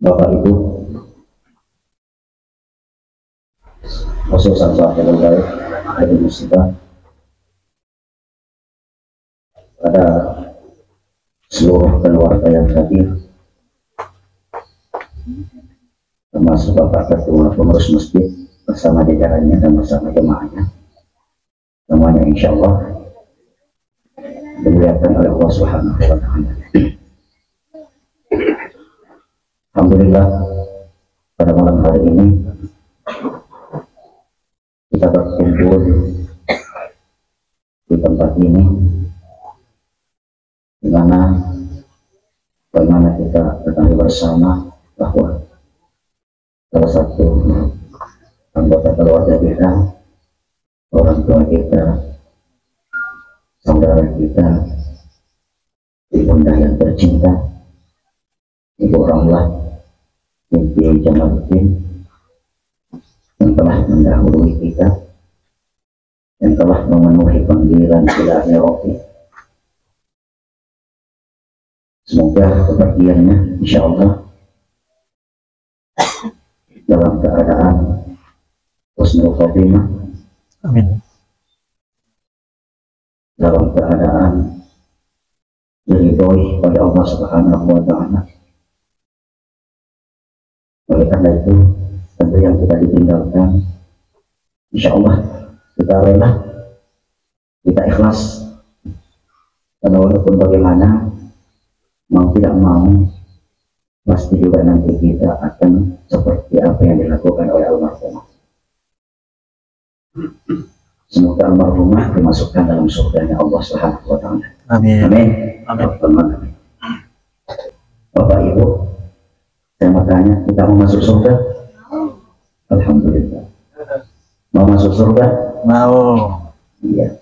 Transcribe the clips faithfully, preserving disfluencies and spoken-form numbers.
Bapak Ibu, khususnya Bapak Ibu baik, Ibu Musibah, pada seluruh keluarga yang hadir, termasuk Bapak Ketua Pengurus Masjid bersama jajarannya dan bersama jemaahnya. Semuanya insya Allah dimuliakan oleh Allah Subhanahu wa Ta'ala. Alhamdulillah, pada malam hari ini kita berkumpul di tempat ini, di mana, bagaimana kita ketahui bersama bahwa salah satu anggota keluarga kita, orang tua kita, saudara kita, Ibunda yang tercinta, Ibu Ramlah binti Jamaluddin, yang telah mendahului kita, yang telah memenuhi panggilan ilahi Rabbi. Semoga kepergiannya, insya Allah, dalam keadaan husnul khotimah, Amin. dalam keadaan diridhoi oleh Allah Subhanahu wa Ta'ala. Oleh karena itu, tentu yang kita ditinggalkan, insya Allah kita rela, kita ikhlas. Karena walaupun bagaimana, mau tidak mau, pasti juga nanti kita akan seperti apa yang dilakukan oleh almarhumah. Semoga almarhumah dimasukkan dalam surganya Allah Subhanahu wa Ta'ala. Amin. Amin. Amin. Allahumma amin. Bapak Ibu, saya mau tanya, kita mau masuk surga? Alhamdulillah. Mau masuk surga? Mau. Iya.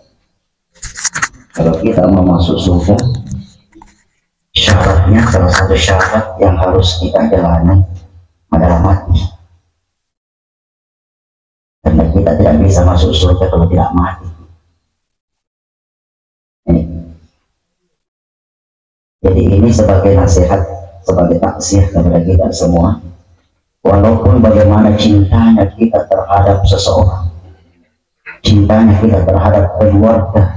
Kalau kita mau masuk surga, syaratnya, salah satu syarat yang harus kita jalani adalah mati. Karena kita tidak bisa masuk surga kalau tidak mati. Ini. Jadi ini sebagai nasihat, sebagai taksiah kepada kita semua. Walaupun bagaimana cintanya kita terhadap seseorang, cintanya kita terhadap keluarga,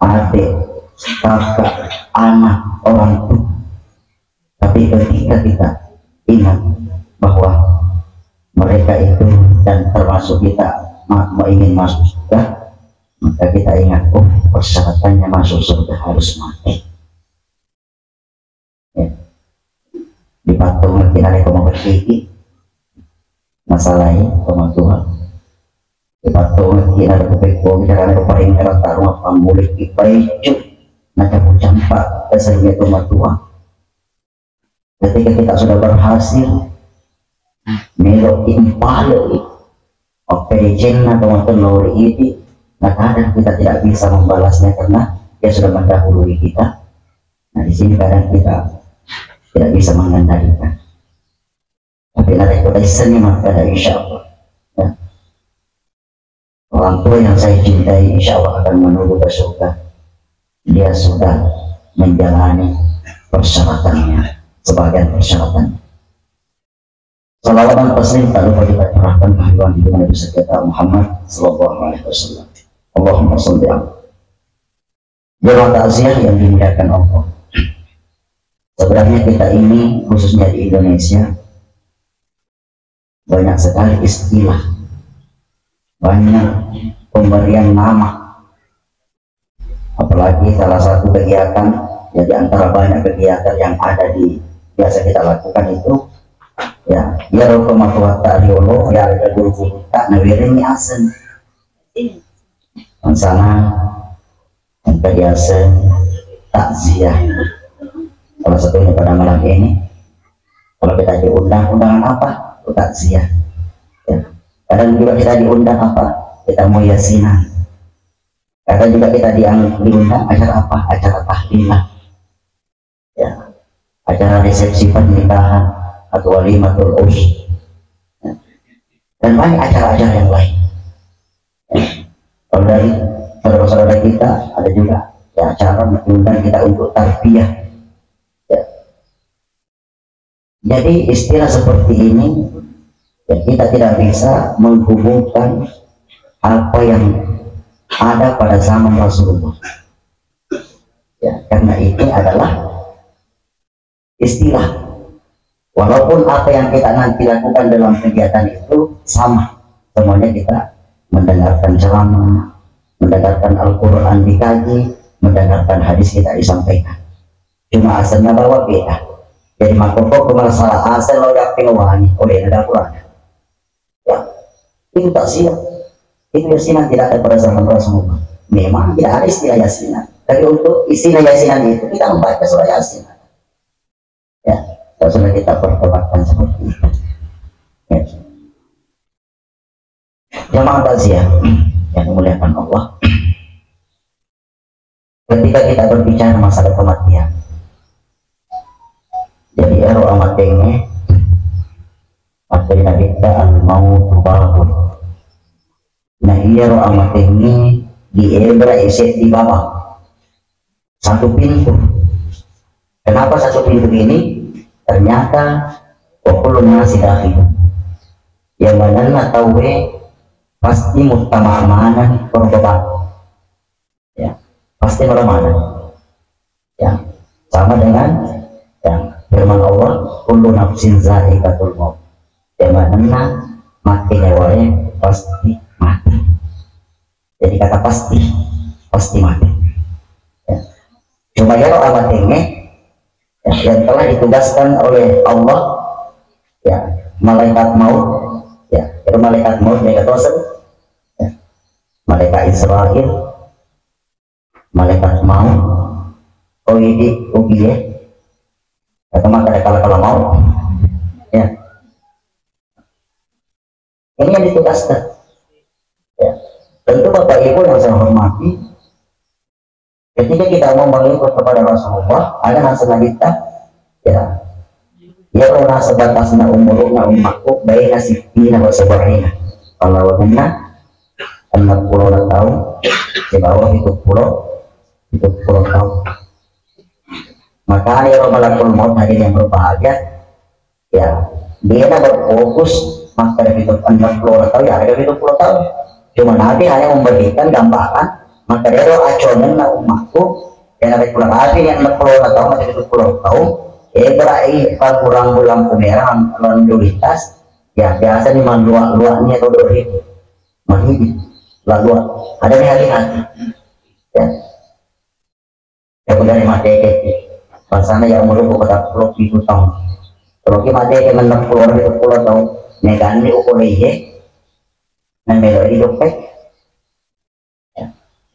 adik, kakak, anak, orang tua, tapi ketika kita ingat bahwa mereka itu dan termasuk kita ma-, ma-, ingin masuk surga, maka kita ingat, oh, persyaratannya masuk surga harus mati. Ya. Dipattungekki narekko mabettiki masalahnya tomatoa. Dipattungekki narekko pekkogi karena paring rata rumah pammulikki paiccu nacapu campa kesengnya tomatoa. Ketika kita sudah berhasil, meloki mpaloi mappedecenna tomatoa lao ri idi, nah kadang kita tidak bisa membalasnya karena dia sudah mendahului kita. Nah, di sini kadang kita tidak bisa mengendalikan. Tapi narekko taissengngi makkeda, insya Allah, ya. Orang tua yang saya cintai, insya Allah akan menuju ke surga. Dia sudah menjalani persyaratannya, sebagian persyaratan. Salawat dan taslim tak lupa kita curahkan kehadiran di Nabi kita Muhammad sallallahu alaihi wasallam. Allahumma salli ala. Jemaah takziah yang dimuliakan Allah. Sebenarnya kita ini, khususnya di Indonesia, banyak sekali istilah, banyak pemberian nama. Apalagi salah satu kegiatan, ya, di antara banyak kegiatan yang ada di, biasa kita lakukan itu, ya, iyaro tomatoatta riolo, ya, ada guru-gurutta, nawerengngi aseng. Bangsana engka diaseng takziah. Salah satunya pada malam ini, kalau kita diundang, undangan apa? Oh, takziah. Ya. Kadang juga kita diundang apa? Kita mau yasinan. Kadang juga kita diang-, diundang acara apa? Acara tahlilan. Ya, acara resepsi pernikahan atau walimatul urs, ya, dan banyak acara-acara yang lain. Ya. Kalau dari saudara-saudara kita ada juga, ya, acara mengundang kita untuk tarbiyah. Ya. Jadi istilah seperti ini, ya, kita tidak bisa menghubungkan apa yang ada pada zaman Rasulullah. Ya, karena ini adalah istilah. Walaupun apa yang kita nanti lakukan dalam kegiatan itu sama, semuanya kita mendengarkan ceramah, mendengarkan Al-Quran dikaji, mendengarkan hadis kita disampaikan. Cuma asalnya bawa beda. Jadi makkokko masalah asal lo udah penguani, oleh ada Quran. Ya, itu tak siap. Itu yasinan tidak ada pada zaman Rasulullah. Memang tidak ada istilah yasinan. Tapi untuk istilah yasinan itu, kita membaca surah Yasin. Ya, tak usah kita perdebatkan seperti itu. Ya. Jamaah takziah yang dimuliakan Allah. Ketika kita berbicara masalah kematian, jadi ero amatengnge, makkeda Nabitta, "Al-mautu babun." Nah, iyaro amatengnge di ebra ise di bawah satu pintu. Kenapa satu pintu ini? Ternyata wa kullun nasi dakhil. Yang manenna tauwe pasti muttama maneng korban. Ya, pasti malamana. Ya, sama dengan, ya, firman Allah, "Kullu nafsin za'iqatul maut." Yang manenna mati nyawae pasti mati. Jadi kata pasti, pasti mati. Ya. Cuma iyaro amatengnge, ya, yang telah ditugaskan oleh Allah, ya, malaikat maut, ya, itu malaikat maut, malaikat dosen, ya, malaikat Israel, malaikat maut, oh, idi ugie, atau maka ada kala-kala maut, ya. Ini yang ditugaskan. Ya. Tentu Bapak Ibu yang saya hormati, ketika kita mau mengikut kepada Rasulullah, ada nasa Nabitta, ya, ya, nasa batasna umurna ummakku, baina sittina wa sab'ina. Kalau benar, enam puluh tahun, di bawah itu puluh, itu puluh tahun. Makanya, ya, malakul maut, hadirin yang berbahagia, ya, dia berfokus makkeda pitu, enam puluh tahun, ya, ada pitu puluh tahun. Cuma Nabi hanya memberikan gambaran, makkeda ero acongenna ummakku, yang ada kurang lebih yang enam puluh tahun atau tujuh puluh tahun, eh, berai kurang bulan kumerang lalu lintas, ya, biasa ni malua-luanya atau dua ribu, mahidi, lalu ada ni hati-hati, ya. Tapi dari mate ke, rasanya ya umur kota puluh ribu tahun. Kalau kita mate ke enam puluh ribu tahun, negani ukur iye, nang melo di dope.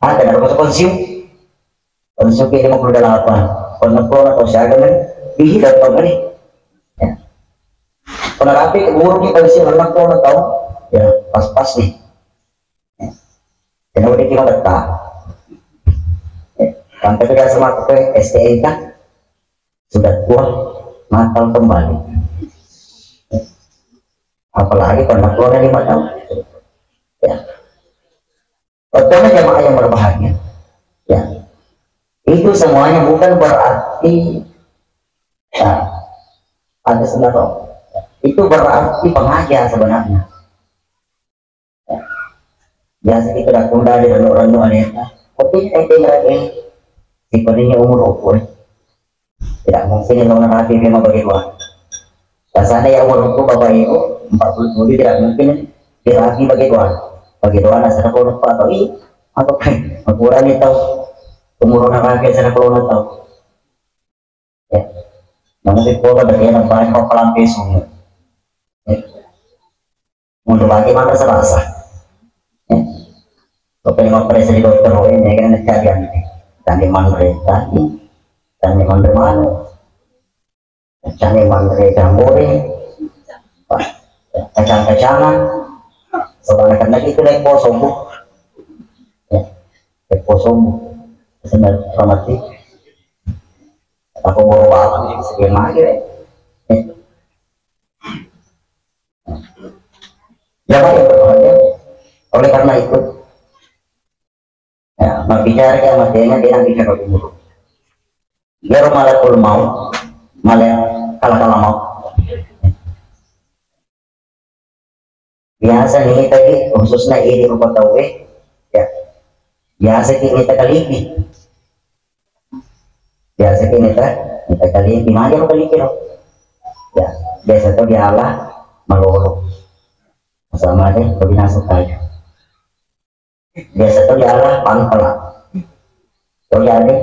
Ada dari kota pensiun, pensiun ke lima puluh delapan, enam puluh atau siaga men, bihi dan tahun ini. Ya. Pernah rapi ke guru kita pensiun enam puluh tahun, ya, pas-pas nih. Kenapa dia kira betah? Sampai tidak sama ke S T N K, sudah tua, nakal kembali. Apalagi pernah keluar lima tahun. Ya. Pertama, jamaah yang berbahagia. Ya. Itu semuanya bukan berarti, ya, ada sebenarnya. Itu berarti pengajar sebenarnya. Biasa kita datang dari renung-renung ada yang, tapi saya dengar, eh, si kuningnya umur ukur. Tidak mungkin lo narapi memang bagi Tuhan. Rasanya ya umur ukur Bapak Ibu, empat puluh tujuh tidak mungkin dirapi bagi Tuhan. Bagi Tuhan asal kau lupa atau ih, apa kan? Ukuran itu umur narapi asal kau lupa. Ya. Namun di kota berarti yang paling kau pelampiasan. Ya. Untuk bagi mata serasa. Ya. Kau pilih mau periksa di dokter, oh, ini kan kejadian. Dan di mana tadi? Dan di mana mana? Kacang yang mana tadi? Jambore. Kacang-kacangan. Soalnya kan lagi itu naik kosong, Bu. Ya. Naik kosong, Bu. Sebenarnya selamat sih. Aku baru bangun, jadi sekian lagi, ya. Ya, Pak, yang berbahagia. Oleh karena itu, ya, mabbicara ke amatengnge, dia nanti bicara umur. Dia malakul maut, malaikat kala-kala maut. Biasa nita ki, khususna idi rupa tauwe, ya. Biasa ki nita kalipi. Biasa ki nita, nita kalipi. Magi ro kalipi ro? Ya, biasa to diala malolo. Sama deh, lebih masuk aja. Biasa to diala pangkala. To diala,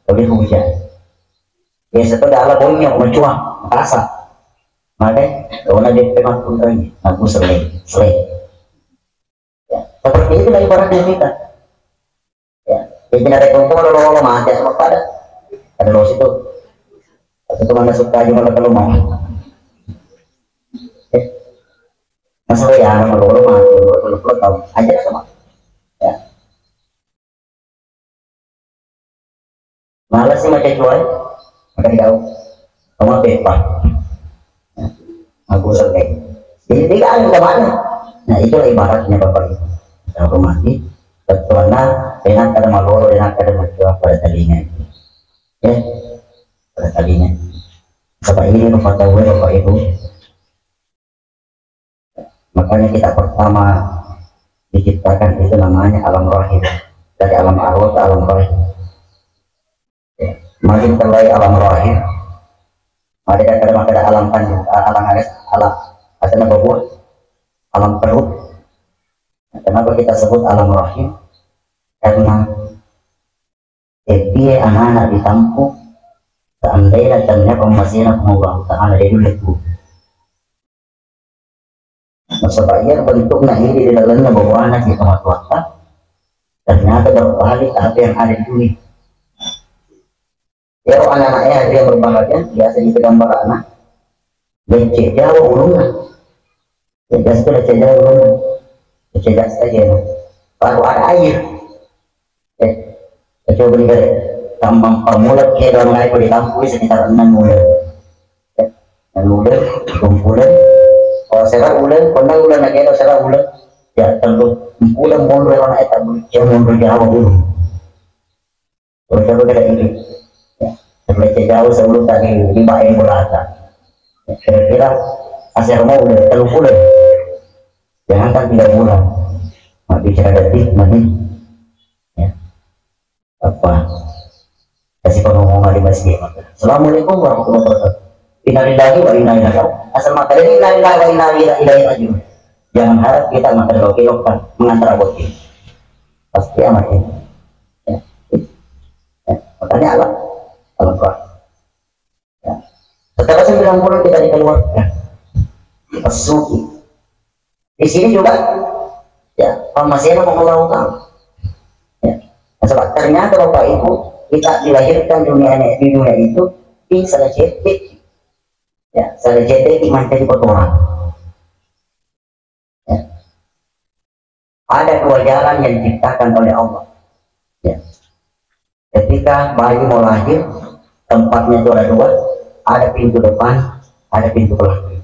to di hujan. Biasa to diala bonyok, macuang, makasa. Maka, dona deppe makkunrai, aku selai, selai. Ya, seperti itulah ibaratnya kita. Ya, jadi ada kompor lolo mati sama pada. Ada los itu. Itu mana suka aja malah kalau mau. Ya. Masa ya, lolo mati, lolo, lolo, lolo, tahu. Aja sama. Ya. Malas sih macam cuai, maka tidak tahu. Kamu apa, Pak? Aku selesai. Jadi tidak ada kemana. Nah, itulah ibaratnya Bapak Ibu. Kita hormati, ketuanan, enak ada maloro, enak ada macua pada telinga. Ya, pada telinga. Sebab ini Bapak tahu, Bapak Ibu. Makanya kita pertama diciptakan itu namanya alam rahim. Dari alam arwah ke alam rahim. Makin terlai alam rahim. Ada kata maka ada alam kandung, alam alas, alam asana babuah, alam perut. Kenapa kita sebut alam rahim? Karena eh, dia anak-anak ditampu, seandainya ternyata masih anak Allah Ta'ala dari dulu. Nasaba iya bentukna idi ri lalenna bawana ri tomatoatta, ternyata berbalik apa yang ada di dunia. Iyaro anak-anak yang berbahagia biasa dipegang barakna, lecce jawa ulunna. Ya, biasa lecce jawa ulunna. Lecce jawa saja. Baru ada air. Eh, coba nih, Bere. Tambang pamula kedo ngai ko ditampu sekitar enam bulan. Eh, enam bulan, enam bulan. Oh, sera bulan, pernah bulan lagi ada sera bulan. Ya, telu bulan mundur orang eta bulan, ya, mundur jauh dulu. Terus coba kita ini. Ya, terlebih jauh sebelum tadi lima ini berasa. Ya, kira-kira asal mau udah telu bulan. Jangankan tiga bulan. Nah, bicara detik, menit. Ya. Apa? Kasih pengumuman di masjid. Assalamualaikum warahmatullahi wabarakatuh. Innalillahi wa inna ilaihi raji'un. Asal maka dari innalillahi wa inna ilaihi raji'un. Jangan harap kita maka lokilokkan mengantar abotin. Pasti amat ini. Ya. Ya. Makanya Allah, Allah Tuhan. Ya. Setelah sembilan bulan kita dikeluarkan. Pesuki. Di sini juga, ya, pammasena Allah Ta'ala. Ya. Nah, sebab ternyata Bapak Ibu, kita dilahirkan dunia ini, di dunia itu, di salah cetek. Ya, salah cetek di mantan kotoran. Ya. Ada dua jalan yang diciptakan oleh Allah. Ya. Ketika bayi mau lahir, tempatnya itu ada dua, ada pintu depan, ada pintu belakang.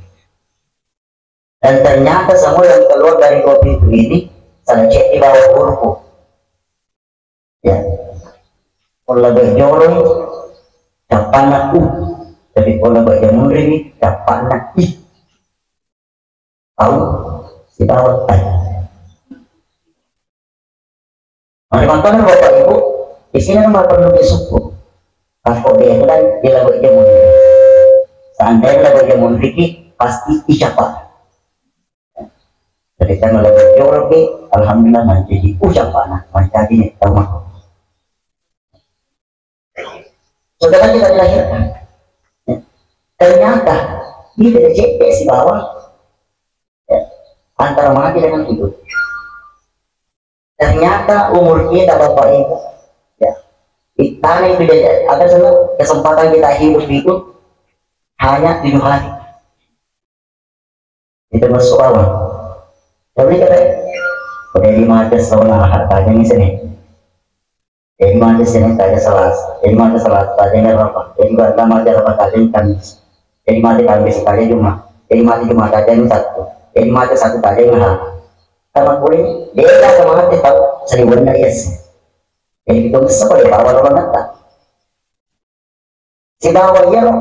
Dan ternyata semua yang keluar dari dua pintu ini, salah cek di bawah huruf. Ya. Kalau bejorong, capana u. Tapi kalau bejamundri, capana i. Tahu? Sibawa tai. Mari mantap, Bapak Ibu, di sini kan perlu disupport. Kalau dia itu kan dia lagu jamun. Seandainya lagu jamun Riki, pasti icapa. Jadi kan lagu jamun Riki, alhamdulillah, mancaji ucapana, mancaji nih, tahu mah. Saudara kita dilahirkan. Ya. Ternyata, dia tidak cetek sibawa, ya, antara mati dengan hidup. Ternyata umur kita, Bapak Ibu, ya, istana itu jadi, apa semua kesempatan kita hidup itu hanya tujuh hari. Itu masuk awal. Tapi kata, udah lima aja, sauna, hartanya ini sini. Jadi mati Senin, taja Selasa. Jadi mati Selasa, taja Rabu. Jadi mati Rabu, taja Kamis. Jadi mati Kamis, taja Jumat. Jadi mati Jumat, taja Sabtu. Jadi mati Sabtu, taja Ahad. Sama kulit, dia sama mati tahu seribuan dari es. Jadi itu sekolah bawa lo nata. Sibawa iyaro,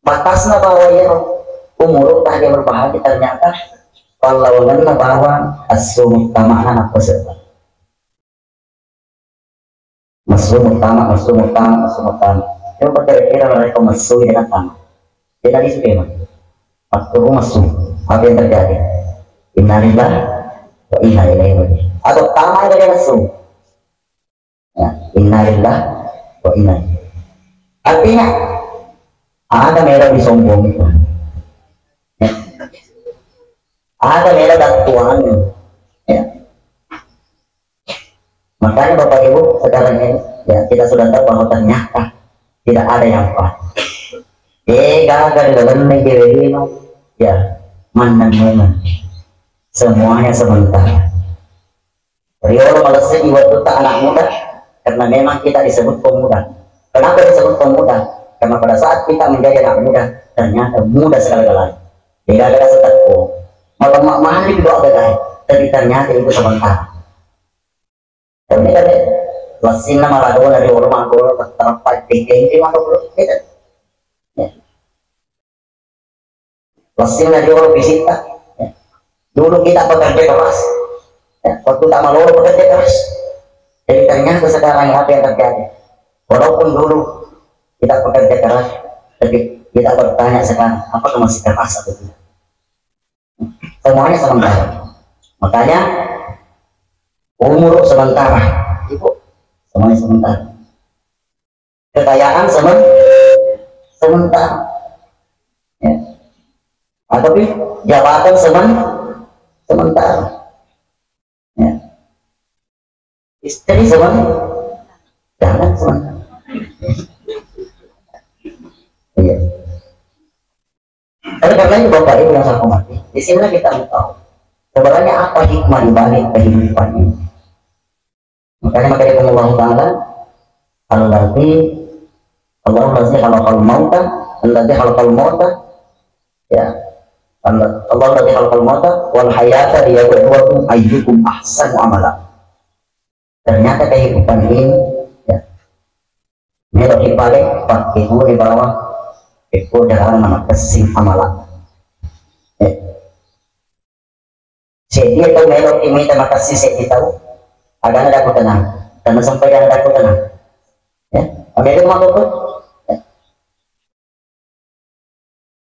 batasna bawa iyaro umuru tah dia berbahagia, ternyata pallawangenna bawang esso muttama'na nappa sebba. Messu muttama, messu muttama, messu muttama. Coba kira-kira narekko messu de' nattama. De' nalisu memang. Waktu messu, apa yang terjadi? Innalillahi wa inna ilaihi raji'un. Atau tama dari messu. Ya, innalillahi wa inna ilaihi. Artinya, ada merah disombongkan. Ya. Ada merah daktuan. Ya. Makanya Bapak Ibu, sekarang ini, ya, kita sudah tahu bahwa ternyata tidak ada yang pas. Eh, gagal dalam negeri ini, ya, mana memang semuanya sementara. Riolo malesse'i wettutta anak muda, karena memang kita disebut pemuda. Kenapa disebut pemuda? Karena pada saat kita menjadi anak muda, ternyata muda segala-galanya. Tidak ada rasa takut. Melemah mana juga ada, tapi ternyata itu sementara. Tapi kan, lessinna Maradona riolo manggolo, terlepas, tinggi-tinggi, maka belum, gitu. Ya. Lessinna riolo fisikta. Ya. Dulu kita pekerja keras. Ya. Waktu tak malolo pekerja keras. Jadi ternyata sekarang apa yang terjadi? Walaupun dulu kita pekerja keras, tapi kita bertanya sekarang, apakah masih keras atau tidak? Semuanya sementara. Makanya umur sementara. Ibu, semuanya sementara. Kekayaan semen-, sementara. Ya. Atau pi-, jabatan semen-, sementara. Ya. Istri semen-, jangan sementara. Iya. Oleh karena itu, Bapak Ibu yang saya hormati, di sinilah kita mau tahu sebenarnya apa hikmah di balik kehidupan ini. Makanya, makanya Allah Ta'ala, "Alladzi, Allahu allazi khalaqal mauta, alladzi khalaqal mauta," ya. Allah, Allahu allazi khalaqal mauta wal hayata liyabluwakum ayyukum ahsanu amala. Ternyata kehidupan ini, ya, melo ipale pakkeguni bawang pekko jarang mana kessing amala. Ya. Seddi tau melo mita makessing seddi tau, agana dakku tenang, karena sampai agana dakku tenang. Ya, ambil itu mako. Ya.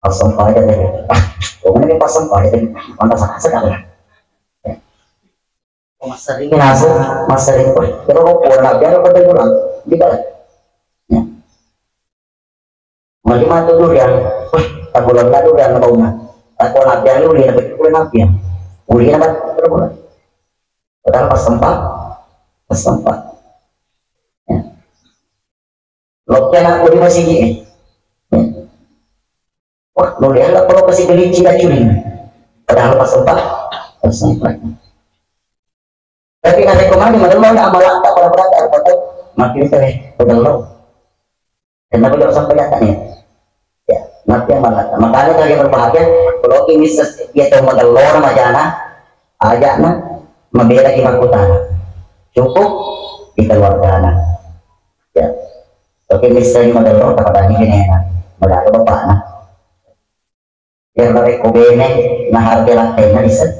Pasang paja tadi. Ah, pokoknya dia pasang paja tadi. Pantas sekali. Masering nasi, masering, wah, terus aku nak biar aku tadi pulang. Di balik. Ya. Mali matu durian, wah, tak bulan lah durian bauna. Aku nak biar lu, dia dapat pulang nak biar. Uli dapat pulang. Padahal pas sempat, pas sempat. Ya. Lokke anakku di masigi e. Wah, lo lihat lah kalau kasih beli cina curing. Padahal pas sempat, pas sempat. Tapi narekko magi magello na amalatta pada-pada apa tau? Makin teh magello. Kenapa jauh sampai datang ya? Ya, nanti yang mana? Makanya tadi berbahagia, kalau ini ses-, dia tahu magello na majana, ajakna, mabela di makutana. Cukup di keluargana. Ya. Oke, misalnya magello, kepada ini gini ya, magello bapakna. Yang narekko bene, naharga lakkainna disseng.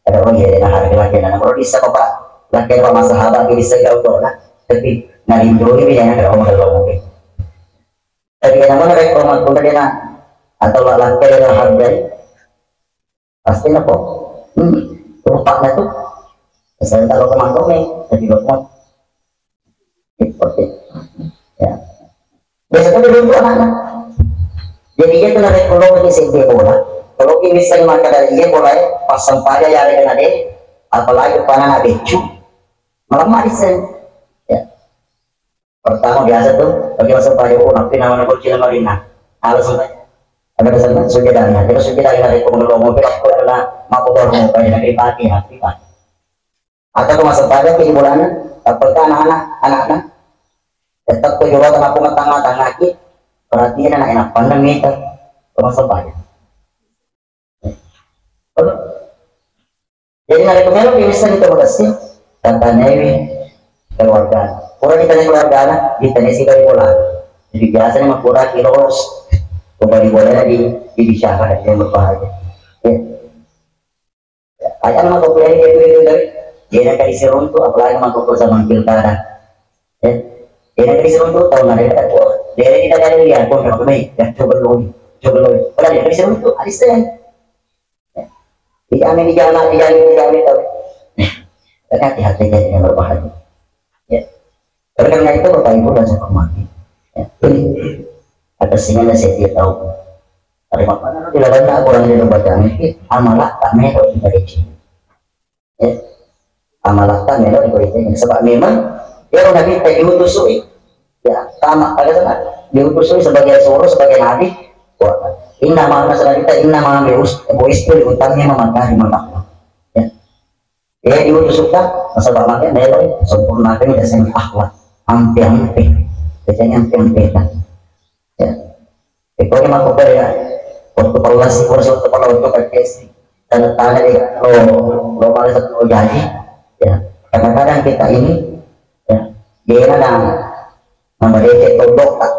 Ada, oh iya, naharga lakkainna. Kalau disseng bapak, lakkainna bapak sahabat, disseng kau tuh, nah. Tapi, nah, lindungi dia, nah, kalau magello mungkin. Tapi kenapa narekko magello dia, nah, atau lak-, lakkainna hargai, pasti nopo. Hmm, rupa na tu. Misalnya kalau ke Mangkome, tapi lo mau. Seperti itu. Ya. Biasa kan dulu anaknya. Jadi dia kena kalau ke S D bola. Kalau kita bisa makan dari dia bola ya, pas sempat aja ya ada kena deh. Apalagi panah anak becu. Malam mati sen. Ya. Pertama biasa tuh, bagi masa pada, oh, nanti nama-nama Cina Marina. Halo, sampai. Ada pesan, sujudana. Kita sujud lagi, ada pun lo mau bilang, aku adalah mau keluar, mau kayak nanti pagi, nanti pagi. Atau ke masa pada, ke bulannya, apakah anak-anak, anak-anak? Tetap ke juratan aku matang-matang lagi, berarti anak-anak pandang itu. Ke masa pada. Jadi, narekko melo ki misseng kita makessing, tatanaiwi keluarga. Pura ditanai keluargana, ditanai si bali bola. Jadi, biasanya mah pura ki lolos ke bali bola di, di bicara yang berbahaya. Ya. Aja mako kuliah itu itu dari dia nak kasih runtuh, apalagi mako ke zaman pilkada. Ya, dia nak kasih runtuh tahun ada kita tuh. Dia kita dari dia pun kami ya coba dulu, coba dulu. Kalau dia kasih runtuh, ada saya. Dijamin, dijamin, dijamin, dijamin, tau. Kan hati-hati jadi yang berbahaya. Ya. Oleh karena itu, Bapak Ibu dan saya hormati, ya, ini atas sini saya tidak tahu. Ada makanya di dalamnya kurang di baca ini, amalak tak melo di balik sini. Ya. Amalak tak melo di balik sini. Sebab memang, ya, Nabi tak diutus, ya, sama, ada sana. Diutus sebagai suruh, sebagai nabi. Wah, inna ma, masalah kita, inna ma, buistu, diutangnya maka di mana. Ya. Eh, diutus suka, nasaba maka melo sempurna kami dasar akhlak. Ampe-ampe. Biasanya ampe-ampe kan. Ya. Itu memang kau ya. Waktu pelasi, waktu pelasi, waktu kekes. Tanda-tanda dia lo, lo malas satu jadi. Ya. Kadang-kadang kita ini, ya, dia ada nama dia cek todok, Pak.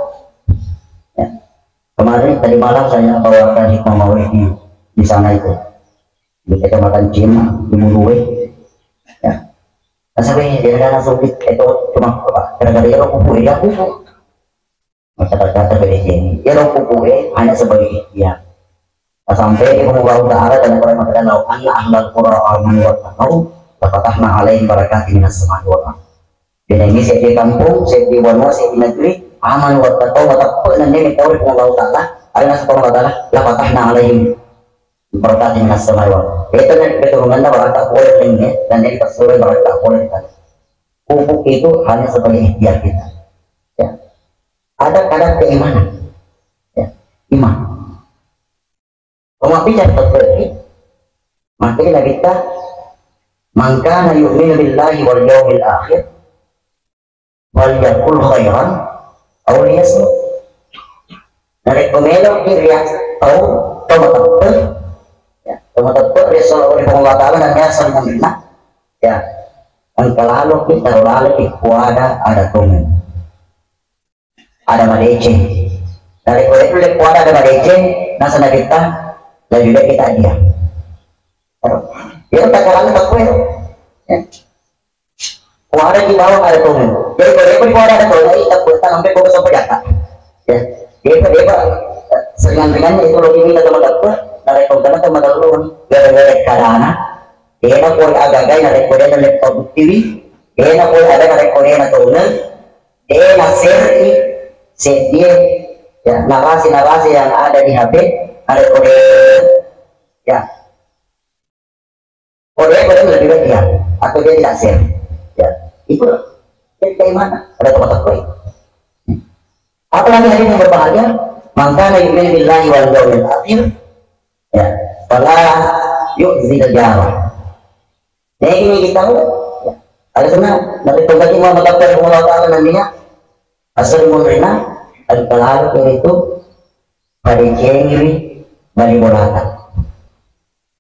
Ya. Kemarin tadi malam saya bawakan hikmah maulid di, di sana itu. Di Kecamatan Cina, di Murue. Ya. Nah, sampai dia ada langsung di, itu cuma apa? Gara-gara dia kupu, dia kupu. Maka ternyata beda ini. Dia kupu, eh, hanya sebagai ikhtiar. Nah, sampai di Allah Ta'ala dan Quran mengatakan, "Lau anna ahlal qura amanu wattaqau, lafatahna alaihim barakatin minas samai wal ardh." Jadi ini seddi kampung, seddi wanua, seddi negeri, aman wattaqau, mateppe nenni tau ri Puang Allah Ta'ala, ada nasaba Puang Allah Ta'ala, lafatahna alaihim barakatin minas samai wal ardh. Itu nanti keturunanna baraka pole ri lengnge, dan ini kasure baraka pole ri tana. Pupuk itu hanya sebagai ikhtiar kita. Ya. Ada kadar keimanan. Ya. Iman. Pemabbicara seperti ini, maka Nabi kita, "Man kana yu'minu billahi wal yaumil akhir, falyaqul khairan aw liyasmut." Narekko melo ki ria tau, tau mateppe, ya, tau mateppe ri solo ri Puang Allah Ta'ala dan ria solo mengenna, ya, engka lalo ki, taro lalo ki, kuada ada tongeng. Ada madeceng. Narekko de' kuada ada madeceng, nasaba Nabitta, lebih baik kita diam. Ya, tak jalan tak kue. Ya. Kuada di bawah ada tongeng. Jadi kalau dia kuada ada tongeng, tak kue tak sampai kau sampai jatah. Ya. Dia dia seringan-ringannya itu lebih minta teman dapat, narekko kena teman dapat, gara-gara kadana. Dia nak kue agak-agak, narekko dia nak lebih produktif, dia nak kue ada narekko dia nak tongeng, de' naserri seddie, ya, narasi-narasi yang ada di H P, ada kode, ya. Kode, kode lebih baik dia, atau dia tidak share. Ya, itu jadi keimanan, ada tempat kue. Apalagi hadis yang berbahagia, "Man kana yu'minu billahi wal yaumil akhir, ya, fala yu'zi jarah." Jadi ini kita, ya, ada sana, nanti pengganti Muhammad Allah Ta'ala nantinya, asal munrina, al-kalalu itu, pada cengiri, bali bolata.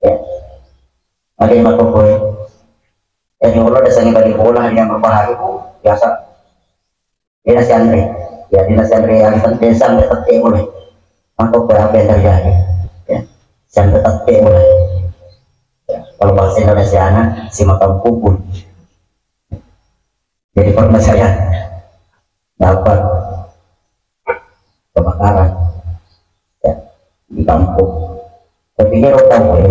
Ya. Ada yang berkumpul. Jadi, kalau ada sana bali bola, yang berbahaya, biasa. Dia nasi Andre. Ya, dia nasi Andre yang penting sampai tette mulai. Maka apa yang terjadi? Ya, sampai tette mulai. Ya, kalau bahasa Indonesia anak, si makan pupun. Jadi pernah saya dapat kebakaran, ya, di kampung. Tapi dia orang tahu ya,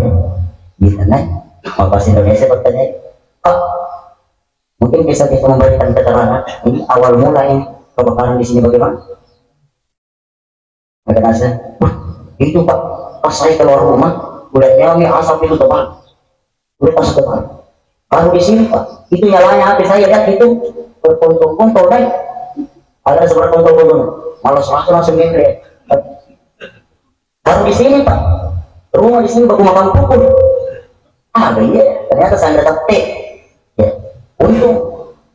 di sana, bahasa Indonesia bertanya, "Pak, mungkin bisa kita memberikan keterangan, ini awal mula ini kebakaran di sini bagaimana?" Ada rasa, "Wah, itu Pak, pas saya keluar rumah, udah nyamai asap itu tebal. Udah pas tebal. Baru di sini Pak, itu nyalanya H P saya lihat itu berkontol-kontol kan." Ada rasa berkontol-kontol. Malas waktu langsung gitu ya. Baru di sini Pak, rumah di sini baru makan pukul. Ah, iya, ternyata saya nggak tette. Ya, untung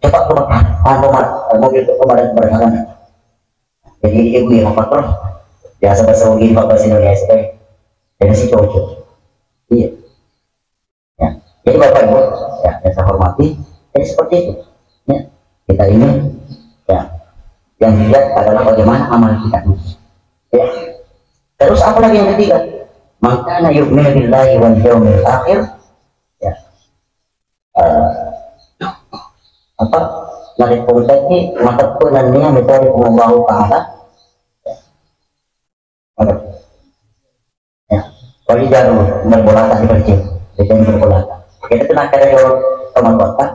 cepat kebakaran, ah, pemadam, mobil pemadam kebakaran. Jadi ibu yang apa terus biasa bahasa Inggris, bahasa Indonesia, eh. Jadi si cocok. Iya. Ya. Jadi Bapak Ibu, ya, yang saya hormati, jadi seperti itu. Ya. Kita ini, ya, yang dilihat adalah bagaimana amal kita. Ya. Terus apa lagi yang ketiga? "Man kana yu'minu billahi wal yaumil akhir, ya, eh, apa, narekko engkaki mateppe nennia metode Puang Allahu Ta'ala. Ya, kalau jaru berbolata di percil, jadi berbolata. Kita tuh nak kerja kalau teman kota,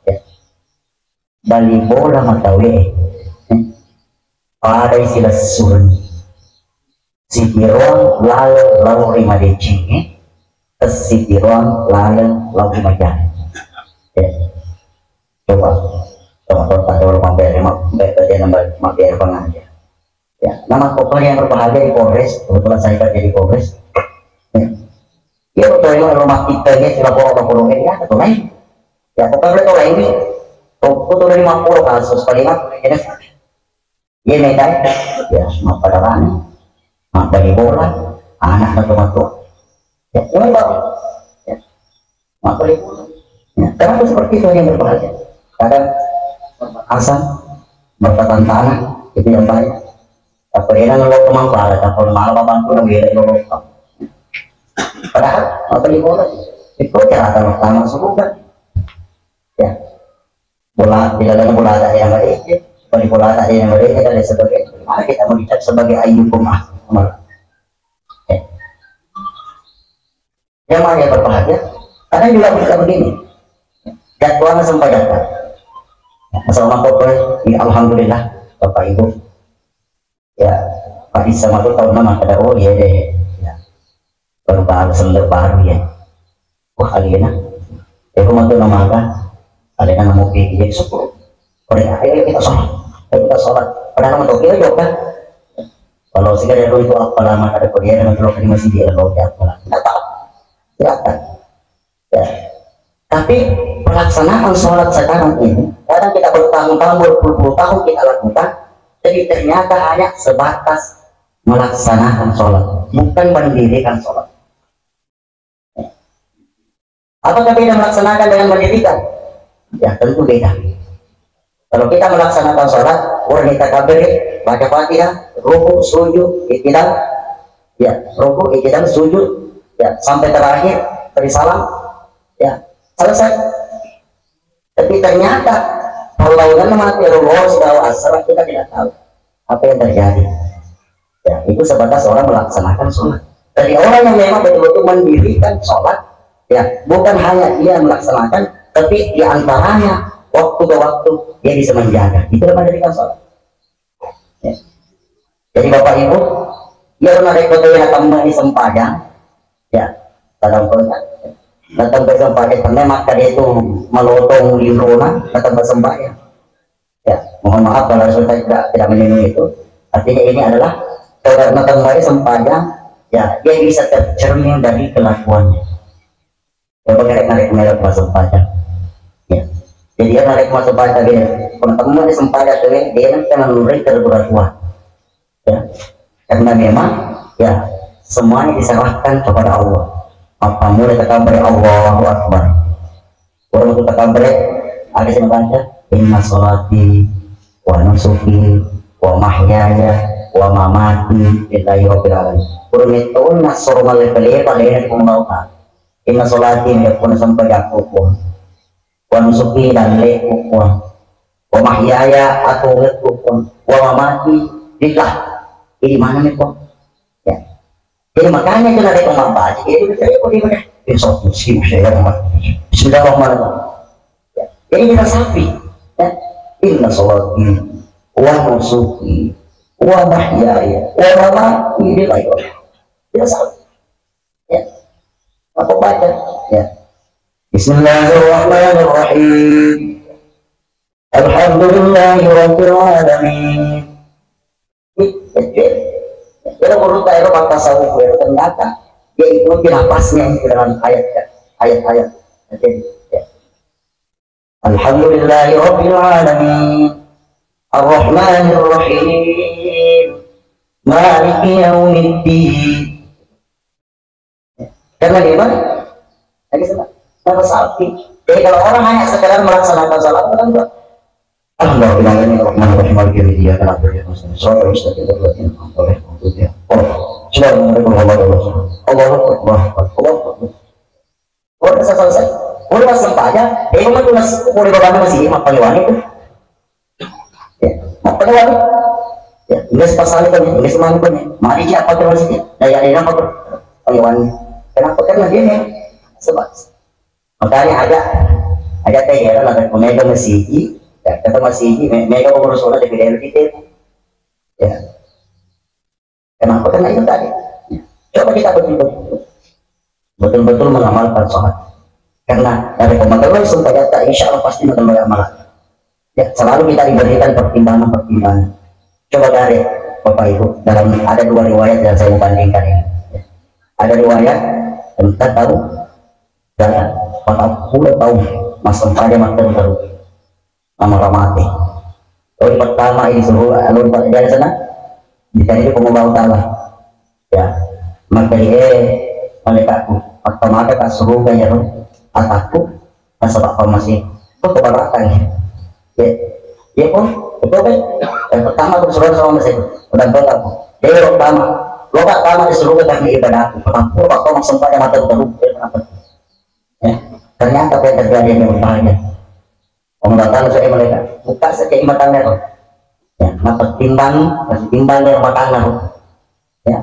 ya. Bali bola matawe, eh, pada istilah surni. Sitiroang laleng lao ri madeceng, eh, sitiroang laleng lao ri majang. Ya. Coba, coba, coba, coba, mampir, mampir, mampir, mampir, mampir, Ya, nama pokoknya yang berbahagia di Polres, kebetulan saya kerja di Polres. Ya. Iya, betul, ini rumah kita ini, sila poro, poro, ini, ya, betul, lain. Ya, pokoknya betul, lain ini. Tuh, betul, lima puluh kasus, paling apa, ini, iya, nih, kan? Ya, mau pada rame, mau bali bola, anak satu-satu. Ya, ini, Pak. Ya. Maka itu, ya, kenapa seperti itu yang berbahagia? Kadang asam, bertatan tanah, itu yang baik. Apa dia nang lo kemang para, apa malah babantu nang dia lo. Padahal, apa di bola? Itu cara pertama surga. Ya. Bola, tidak ada bola tak ada yang baik, ya. Bali bola tak ada yang baik, dan lain sebagainya. Maka kita mau dicap sebagai ayyukum akmal. Ya. Jamaah yang berbahagia, kadang juga bisa begini. Jadwalnya sempat datang. Assalamualaikum, ya, alhamdulillah, Bapak Ibu. Ya, Pak Isa matu tahu nama kada, oh iya deh. Ya. Baru baru sendok baru ya. Wah, alena. Ya, aku matu nama apa? Alena namo pikir syukur. Pada, ayo kita sholat. Ayo kita sholat. Padahal mau tahu kita juga. Kalau segala itu, itu apa lama ada kuliah dengan kalau di masjid dia kalau dia apa lama. Tidak tahu. Silakan. Ya. Tapi pelaksanaan sholat sekarang ini, kadang kita bertahun-tahun, berpuluh-puluh tahun kita lakukan, tapi ternyata hanya sebatas melaksanakan sholat, bukan mendirikan sholat. Apakah beda melaksanakan dengan mendirikan? Ya, tentu beda. Kalau kita melaksanakan sholat, orang kita kabere, baca Fatihah, ruku, sujud, itidal, ya, ruku, itidal, sujud, ya, sampai terakhir, beri salam, ya, selesai. Tapi ternyata, kalau lawangan mati, Allah sudah asal, kita tidak tahu apa yang terjadi. Ya, itu sebatas orang melaksanakan sholat. Tapi orang yang memang betul-betul mendirikan sholat, ya, bukan hanya dia melaksanakan, tapi di antaranya waktu ke waktu dia bisa menjaga. Itu namanya mendirikan sholat. Ya. Jadi Bapak Ibu, ya, narekko tau natambai sempajang, ya, tadampai, natambai sempajang, karena maka dia itu melotong di rona, natambai sempajang. Ya, mohon maaf kalau saya tidak, tidak menyinggung itu. Artinya ini adalah kalau natambai sempajang, ya, dia bisa tercermin dari kelakuannya. Coba kita narik, narik masuk sempajang. Ya. Jadi dia narik masuk sempajang dia. Kalau teman di sempajang tuh, dia nanti akan menurut tergura-gura. Ya. Karena memang, ya, semuanya diserahkan kepada Allah. Apa mulai kita beri Allahu Akbar. Orang itu kita beri, ada yang baca, "Inna sholati wa nusuki wa mahyaya wa mamati lillahi rabbil alamin." Kurang itu nasoro malepa-lepa, dia pembawa. "Inna sholati," dia pun sampai jatuh pun. "Wa nusuki," dan leku pun. "Wa mahyaya," atau leku pun. "Wa mamati lillah." Ini mana nih pun? Ya. Jadi makanya itu nanti pembaca. Jadi betul itu dia udah. Insya Allah, sih, saya hormat. Bismillahirrahmanirrahim. Ya. Jadi kita sapi. Ya. "Inna sholati wa nusuki wa mahyaya wa mamati lillahi rabbil alamin." Kita sapi. Ya. Aku baca. Ya. Bismillahirrahmanirrahim. Alhamdulillahirabbil alamin. Jadi, kalau menurut saya, itu kata tasawuf, ya, ternyata dia ikuti nafasnya itu dalam ayat, ya, ayat-ayat. Oke, ya. Alhamdulillahirabbil alamin. Arrahmanirrahim. Maliki yaumiddin. Karena memang lagi senang. Kenapa sapi? Jadi kalau orang hanya sekedar melaksanakan salat, kan enggak. Alhamdulillahirrahmanirrahim. Maliki yaumiddin. Iyyaka na'budu wa iyyaka nasta'in. Shiratal mustaqim. Shiratal ladzina an'amta 'alaihim ghairil maghdubi 'alaihim waladdallin. Allahu Akbar. Allahu Akbar. Udah selesai. Udah sempajang, dia Boleh bawa masih mappaliwani tu. Ya, mappaliwani. Ya, Inggris pasal itu, Inggris mana pun. Mari siapa terus ya? Daya daya apa pun. Paliwani. Kenapa? Karena dia nih. Sebab makanya ada ada teh ya, ada mega masigi, ya, kata masigi, me- mega pengurus orang di P D L kita. Ya. Kenapa? Karena itu tadi. Coba kita betul-betul betul-betul mengamalkan sholat. Karena dari pemagelang sumpah jata, insya Allah pasti akan beramal. Ya, selalu kita diberikan pertimbangan-pertimbangan. Coba dari Bapak Ibu, dalam ada dua riwayat yang saya mau bandingkan ini. Ada riwayat tentang tahu dan patappulo tahun masa pada matteru-teru. Amara mate. Lao ri pattama i suruga, lao ri pattama sana. Ditanya di Puang Allahu Ta'ala. Ya. Makkeda, eh, malaikatku, pattamaka ka suruga iyaro atakku, nasaba pammasih. Kok keberatan ya? Ya. Ya pun, betul kan? Eh, pertama aku suruga sama masih. Udah betul aku. Dia lo pertama. Lo gak tama di suruga karena ibadahku. Patappulo, pattamaka sempajang matteru-teru. Ya, kenapa? Ya. Ternyata apa yang terjadi yang berbahagia? Wong datang saya mereka buka saja matanna ro. Ya, maka timbang, masih timbang dia matanna ro. Ya,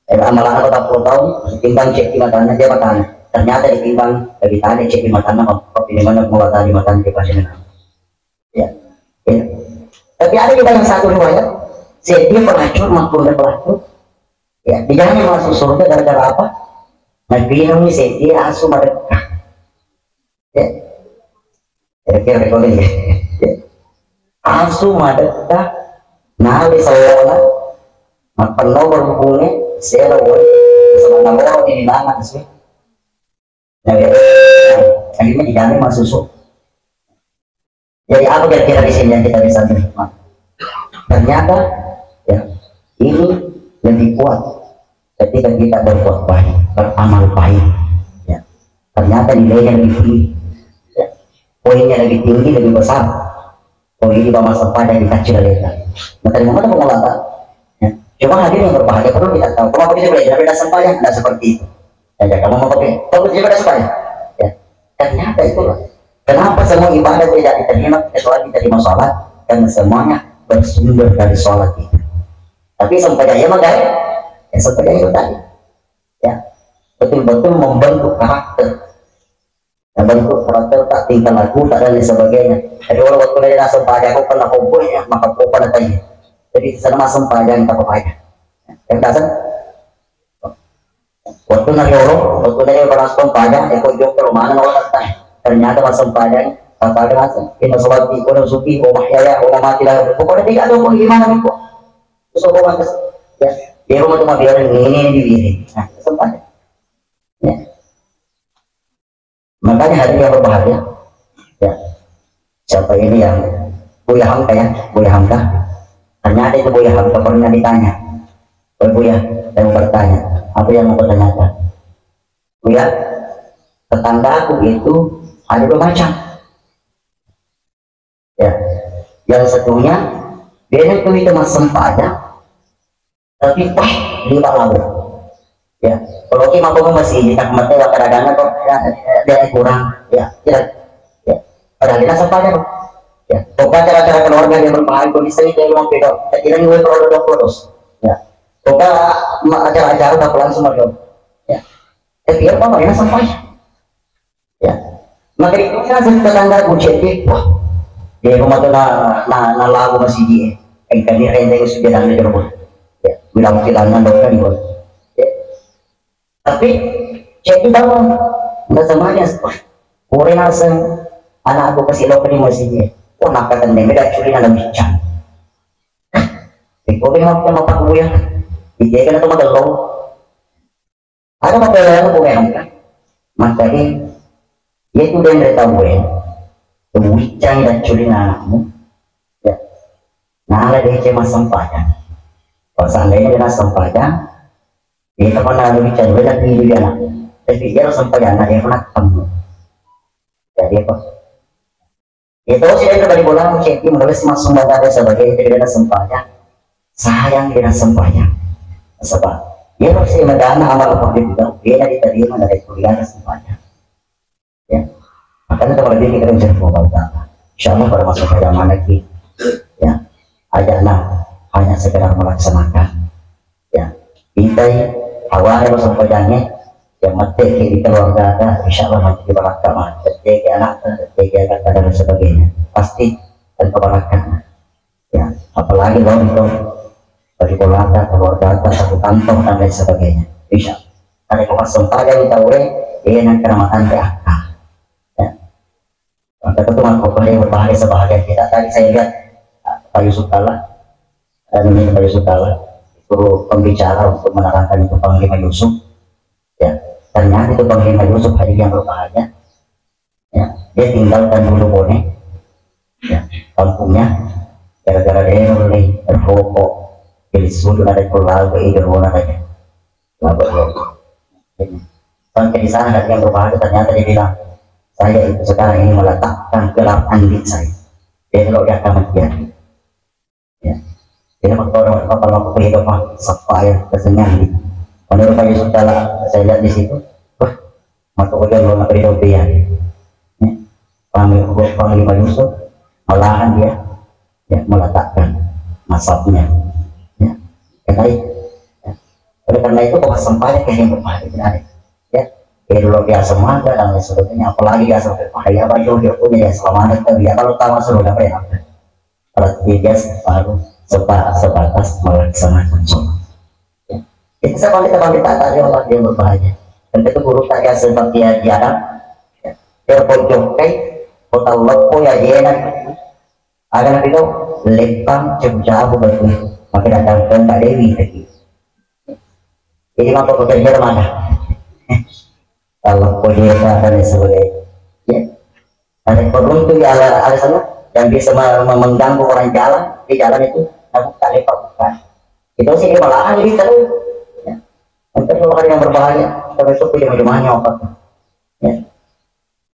eh, amalan apa tak puluh tahun, masih timbang cek di matanna dia matanna. Ternyata ditimbang lebih tadi cek di matanna kok, kok ini mana mau tadi matanna di pasien. Ya. Ya. Tapi ada juga yang satu riwayat, saya dia pelacur, maupun dia pelacur. Ya, dia hanya masuk surga gara-gara apa? Nabi Nabi saya dia asu madekah. Ya. Kira-kira recording ya. Asu madetta nale sawwala mappenno berhubunge sela woi sama naloro di mana sih. Nah, akhirnya dijamin masuk. Jadi apa kira-kira di sini yang kita bisa terima? Ternyata ya ini lebih kuat ketika kita berbuat baik, beramal baik. Ya. Ternyata nilainya lebih tinggi. Ya. Poinnya lebih tinggi, lebih besar. Poin di bawah sempada di kacil leta. Maka di mana pengelola? Ya. Cuma hadir yang berbahagia perlu kita tahu. Kalau kita belajar beda sempada, tidak seperti itu. Ya, kamu mau kopi? Kamu juga beda sempada. Ya. Ternyata itulah. Kenapa semua ibadah tidak diterima kecuali diterima sholat? Karena semuanya bersumber dari sholat itu. Tapi sempada ya maka ya sempada itu tadi. Ya, betul-betul membentuk karakter. Membentuk karakter tak, tingkah laku tak, dan lain sebagainya. Jadi orang waktu dia nasem pajak kok pernah kumpul ya, maka kok pernah tanya. Jadi sana masem pajak, tak apa pajak. Yang dasar waktu nari orang, waktu nari orang nasem pajak, eh kok jok kalau mana orang tak. Ternyata masem pajak, tak ada masem. Ini sholat di kono suki, oh ya ya, oh mati lah. Pokoknya tidak ada pun gimana nih kok. Terus aku lantas ya, dia rumah cuma biarin ini ini di ini. Nah, sempat. Ya. Makanya hadirin yang berbahagia, ya, siapa ini yang Buya Hamka ya, Buya Hamka. Ternyata itu Buya Hamka pernah ditanya, oh Buya, saya mau bertanya, apa yang mau bertanya? Buya, tetanggaku itu ada dua macam. Ya, yang satunya dia itu itu masem pajak, tapi wah, liwat labu. Ya, kalau kita mau masih di tak mati, kadang-kadang kok ya, dia kurang. Ya, tidak. Ya, padahal dia sempat ya. Ya, pokoknya acara-acara keluarga dia berbahagia, kondisi dia mau pedo. Saya kira ini kalau dua puluh. Ya, pokoknya acara-acara tak langsung ada. Ya, tapi apa mereka sampai? Ya. Maka itu ya, tetangga ku cek, wah, dia rumah tu na na na lagu masih dia. Engkau ni renteng sudah dan dia rumah. Ya, bilang bilang nandok kan. Ya. Tapi cek itu tahu, nggak semuanya. Wah, kore naseng anak aku kasih lo ke di masih dia. Wah, nak kata dia beda curi nana bincang. Iko bin waktu mau pakai ya. Dia kena tu magello. Ada makkeda ko memang kan? Makkeda, iya tu denre tau e, wiccangi dacculinna anakmu, ya, nala deceng massempajang. Kalau seandainya dia massempajang, ya, kapan nala wiccangi, wena pilih dia anak. Tapi dia massempajang, anak dia pernah ketemu. Jadi apa? Itu sih dari bola cek, mulai masuk baca sebagai tidak sempajang. Sayang tidak sempajang. Sebab dia pasti medana amal apa juga, dia diterima dari kuliah sempajang. Ya. Karena kalau dia kita rencana mau tahu, insya Allah pada masa pada mana ki, ya, aja nah hanya sekedar melaksanakan, ya, intai awalnya masa pajannya, ya, mati di keluarga ada, insya Allah nanti barakah mah, jadi anak, jadi anak dan sebagainya, pasti ada barakah. Ya, apalagi lo itu bagi keluarga, keluarga satu kantong dan lain sebagainya. Bisa ada kau sempajang tahu eh, eh, nak keramatante akal. Ya. Maka itu mah pokoknya berbahaya sebahagian kita. Tadi saya lihat, ah, Pak Yusuf Kalla, dan ini Pak Yusuf Kalla, itu pembicara untuk menerangkan itu Panglima Yusuf. Ya, ternyata itu Panglima Yusuf hari yang berbahaya. Ya, dia tinggalkan dulu Bone, ya, kampungnya, gara-gara dia nih berkokok, jadi sudah ada pulau ke itu, Bone aja. Lalu, sampai di sana ada yang berbahaya, ternyata dia bilang, "Saya itu sekarang ini meletakkan gelar andi saya." Dia kalau dia akan mati. Ya. Jadi, kalau, kalau aku hidup mah, siapa ya, kesenangan gitu. Menurut Pak Yusuf Kalla, saya lihat di situ, wah, mata udah lo nak hidup dia. Ya. Panglima, Panglima Yusuf, malahan dia, ya, meletakkan nasabnya. Ya. Karena itu, ya. Oleh karena itu, bahwa sempatnya kayak yang berpahit, ya. Ya. Jadi, luar biasa mangga dan lain sebagainya. Apalagi dia sampai pahaya, apa itu dia punya, ya, selamat, tapi ya, kalau tahu suruh dapat ya, apa? Berarti dia baru seba-, sebatas melaksanakan sholat. Ya. Itu sebab kita bagi tak tadi Allah yang berbahaya. Dan itu guru tak ya sebab dia, dia ada. Ya. Dia pojok kai, kota lepo ya dia nak. Ada nabi tu, lepang, cebu-cebu batu. Maka datang ke Mbak Dewi tadi. Jadi mampu bekerja mana? Kalau kau dia dan lain sebagainya. Ya. Ada beruntung ya, ada, ada sana yang bisa me-, me-, mengganggu orang jalan di jalan itu, nah, buka lepak buka. Itu sih dia malahan gitu. Ya. Untuk orang yang berbahaya, termasuk punya rumahnya apa? Ya.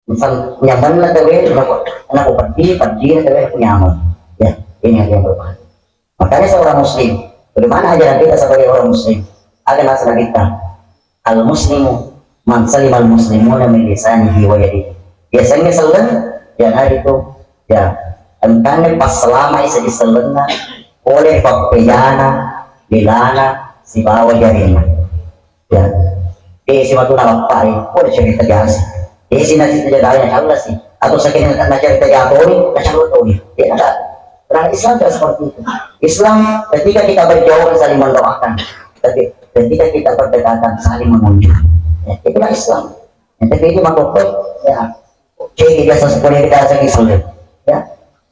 Misal nyaman lah tewe, aku pedih, pedih lah tewe, aku nyaman. Ya, ini yang berbahaya. Makanya seorang muslim, bagaimana ajaran kita sebagai orang muslim? Ada bahasa Nabi kita, "Al-muslimu man salimal muslimuna min lisanihi wa yadihi." Biasanya seleng, ya, nah, itu, ya, engkana pas selama isa di selenna, oleh pappejana, lilana, sibawa jarina. Ya. Eh, si matu nalappai, oh, cerita biasa. Eh, si nasi tidak ada yang Allah sih. Atau sakit na cerita jatuh ni, macam betul ni. Ya, enggak. Karena Islam tidak seperti itu. Islam ketika kita berjauhan saling mendoakan, tapi ketika kita berdekatan saling mengunjungi. Ya, itulah Islam. Ya, tapi ini mah pokok, ya, jadi biasa sekolah kita saja Islam. Ya,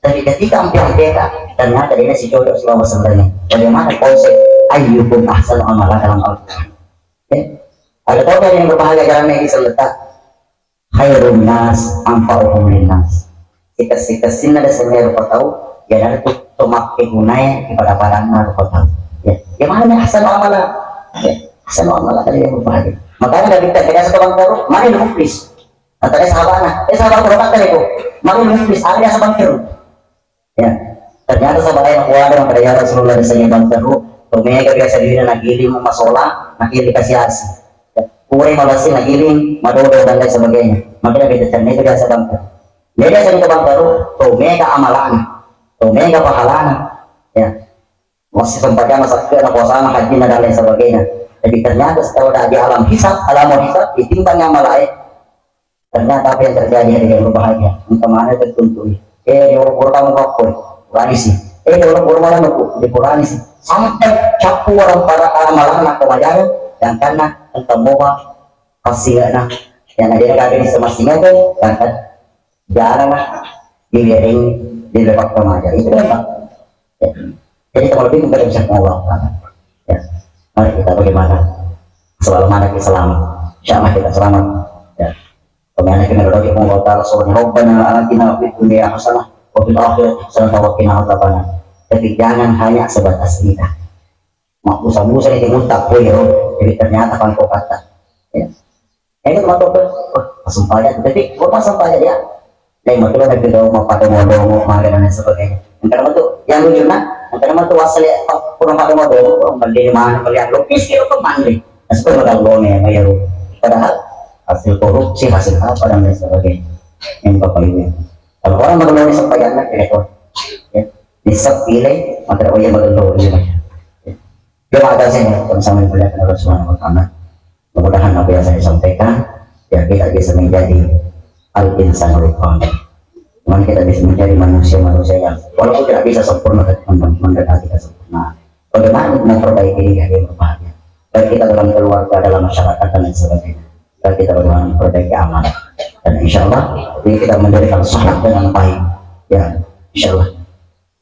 tapi ketika hampir kita, ternyata ini si jodoh si bawa sebenarnya. Bagaimana konsep ayyukum ahsanu amala dalam Al-Quran? Ya. Ada tahu kan yang berbahaya jalan ini seletak? Khairun nas anfa'uhum linnas. Sikes-sikessinna de sengngero patau, iyanaritu to makkegunae pada-padanna rupa tau. Ya, ya mana nih ahsanu amala? Ya, ahsanu amala tadi yang berbahaya. Makanya Nabi kita biasa tukang taruh, mana yang muflis? Nah, tadi sahabatnya, eh sahabat berapa tadi kok? Mana yang muflis? Ada biasa bangkrut. Ya, ternyata sahabat yang kuat yang pada ya Rasulullah di sini bangkrut. Tuh mega biasa diri nagiling masola, nagiling kasih asi. Ya, kure malasi nagiling, madodo dan lain sebagainya. Makanya beda cerita itu biasa bangkrut. Jadi, asal itu bang baru, to mega amalana, to mega pahalana. Ya. Masih sempajang, sakke na, puasana, hajjina, dan lain sebagainya. Jadi, ternyata setelah udah di alam hisab, alam hisab, ditimbang amal lain. Ternyata apa yang terjadi dengan berbahagia. Engka mana tertuntui. Eh, di orang kamu kau, kurani sih. Eh, di orang malah nuku, di kurani sih. Sampai capu orang pada amalana kemajaran, dan karena engka moba, pasti nggak nah. Yang ada kagak di semasingnya tuh, kan? Jarang lah diwiring di lepak remaja. Itu memang. Ya. Jadi, kalau lebih kita bisa Allah. Ya. Mari kita bagaimana? Selalu mana kita selamat. Insya Allah kita selamat. Ya. Pemana kita berdoa kepada Allah Ta'ala, subhanahu, "Rabbana atina fid dunya hasanah wa fil akhirati hasanah wa qina adzabannar." Tapi jangan hanya sebatas lidah. Mabbusa-busa ni timunta ko iro, jadi ternyata pangko kata. Ya. Ini teman-teman, wah, sumpahnya. Jadi, gua pasang pajak ya. Nah, betul ada video mau pada mau domo, maga dan lain sebagainya. Yang karena itu, yang lucu nah, yang karena itu wasal ya, oh, kurang pada mau domo, kurang beli di mana, beli yang lukis, kira tuh mandi. Nah, sebenarnya bakal gua nih, ya, padahal hasil korupsi, hasil apa dan lain sebagainya. Yang Bapak Ibu, kalau orang magello sempajanna, kira-kira, ya, nisab pilih, maka oh iya, magello, iya, ya. Dia maka saya sama-sama yang dimuliakan Allah Subhanahu wa Ta'ala. Mudah-mudahan apa yang saya sampaikan, ya, kita bisa menjadi al-insanul kamil. Cuman kita bisa menjadi manusia-manusia yang walaupun tidak bisa sempurna, tapi mendekati kesempurnaan. Bagaimana memperbaiki diri yang berbahagia? Baik kita dalam keluarga, dalam masyarakat, dan lain sebagainya. Dan kita bagaimana memperbaiki amal. Dan insya Allah, ini kita mendirikan sholat dengan baik. Ya, insya Allah.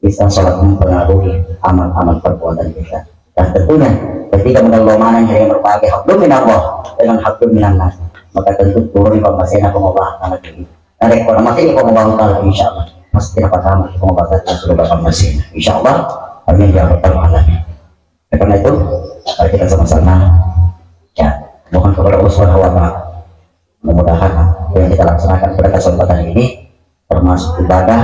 Bisa sangat mempengaruhi amal-amal perbuatan kita. Dan tentunya ketika mengelomana yang berbagai hablum minallah dengan hablum minannas, maka tentu turun pammasena pengobahan anak ini. Nah, rekor masih ini pengobahan kalau insya Allah pasti dapat amal pengobahan sudah pammasena. Insya Allah, amin ya rabbal alamin. Karena itu, mari kita sama-sama ya mohon kepada Allah Subhanahu wa Ta'ala. Mudah-mudahan apa yang kita laksanakan pada kesempatan ini termasuk ibadah,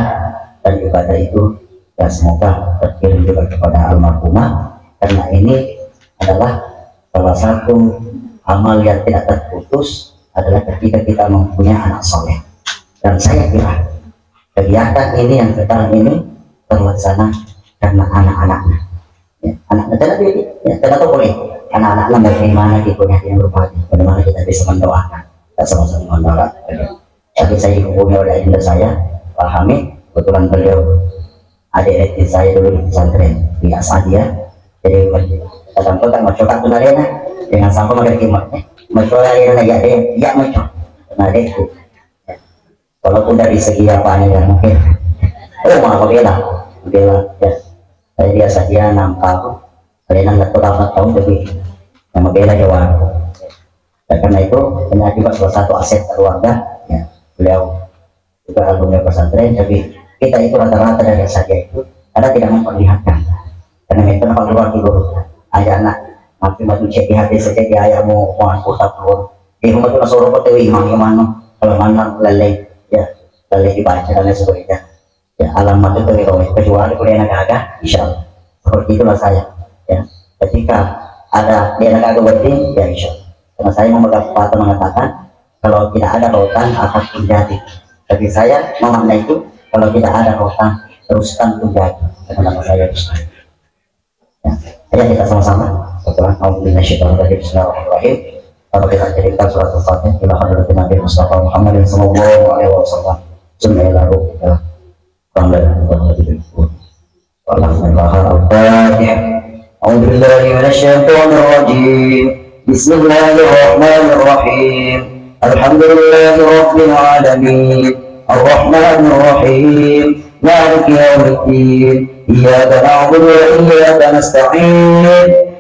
dan ibadah itu ya semoga terkirim juga kepada almarhumah, karena ini adalah salah satu amal yang tidak terputus adalah ketika kita mempunyai anak soleh. Dan saya kira kegiatan ini yang sekarang ini terlaksana karena anak-anaknya. Ya, anak-anak tadi, ya, tidak tahu boleh. Anak-anak bagaimana kita punya yang berbahagia, bagaimana kita bisa mendoakan, kita sama-sama mendoakan. Tapi saya dihubungi oleh ayahanda saya, Pak Hamid, kebetulan beliau adik S D saya dulu di pesantren di Asadia. Jadi kadang-kadang mau curhat tuh Narena, dengan sampai mereka mau curhat Narena, ya deh, ya mau curhat Narena. Walaupun dari segi apa ya mungkin, oh, mau bela, bela ya. Saya biasa dia nampak aku, saya nang nggak tahu apa tahu jadi yang bela jawab. Dan karena itu, ini juga salah satu aset keluarga, ya, beliau juga alumni pesantren, tapi kita itu rata-rata dari saja itu, karena tidak memperlihatkan. Karena itu apa keluar tidur, aja anak, makin maju cek di H P saja di ayah mau, mau aku tak keluar. Di rumah itu suruh kau tahu imam, imam, kalau mana lalai, ya, lalai dibaca dan lain sebagainya. Ya, alamat itu di rumah, kecuali kalau dia gagal, insya Allah. Seperti itulah saya. Ya, ketika ada dia gagal berarti, ya insya Allah. Karena saya memegang pepatah mengatakan, kalau tidak ada rotan, akar pun jati. Tapi saya memaknai itu, kalau tidak ada rotan, rustan pun jati. Karena nama saya Rustan. Ya, ayo kita sama-sama. Setelah أعوذ بالله من الشيطان الرجيم. بسم الله الرحمن الرحيم. Mari kita kirimkan surat Al-Fatihah ila hadratin Nabi Mustafa Muhammadin sallallahu alaihi wasallam. Summa ila ruhika. Al-Fatihah. أعوذ بالله من الشيطان الرجيم. بسم الله الرحمن الرحيم. الحمد لله رب العالمين. الرحمن الرحيم. مالك يوم الدين. إياك نعبد وإياك نستعين.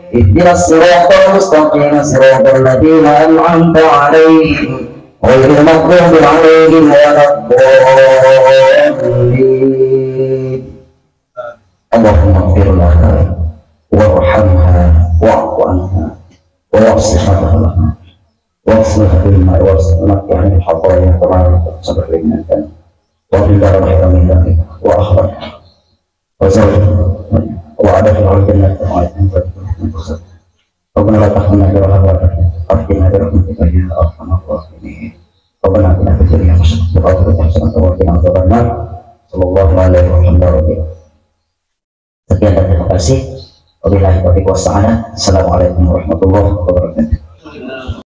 اهدنا الصراط المستقيم. صراط الذين أنعمت عليهم. غير المغضوب عليهم ولا الضالين. اللهم اغفر لها وارحمها واعف عنها ووسع مدخلها واغسلها بالماء والثلج ونقها من الخطايا كما ينقى الثوب من الدنس. واغفر لها ما تقدم من ذنبها وأخرها وزوجها وأدخلها الجنة مع الأنفس. ربنا لا تحرمنا أجرها ولا تفتنا برحمتك يا أرحم الراحمين. ربنا آتنا في الدنيا حسنة وفي الآخرة حسنة وقنا عذاب النار. صلى الله عليه وسلم. Sekian dan terima kasih. Wabillahi taufiq was sa'adah. Assalamualaikum warahmatullahi wabarakatuh.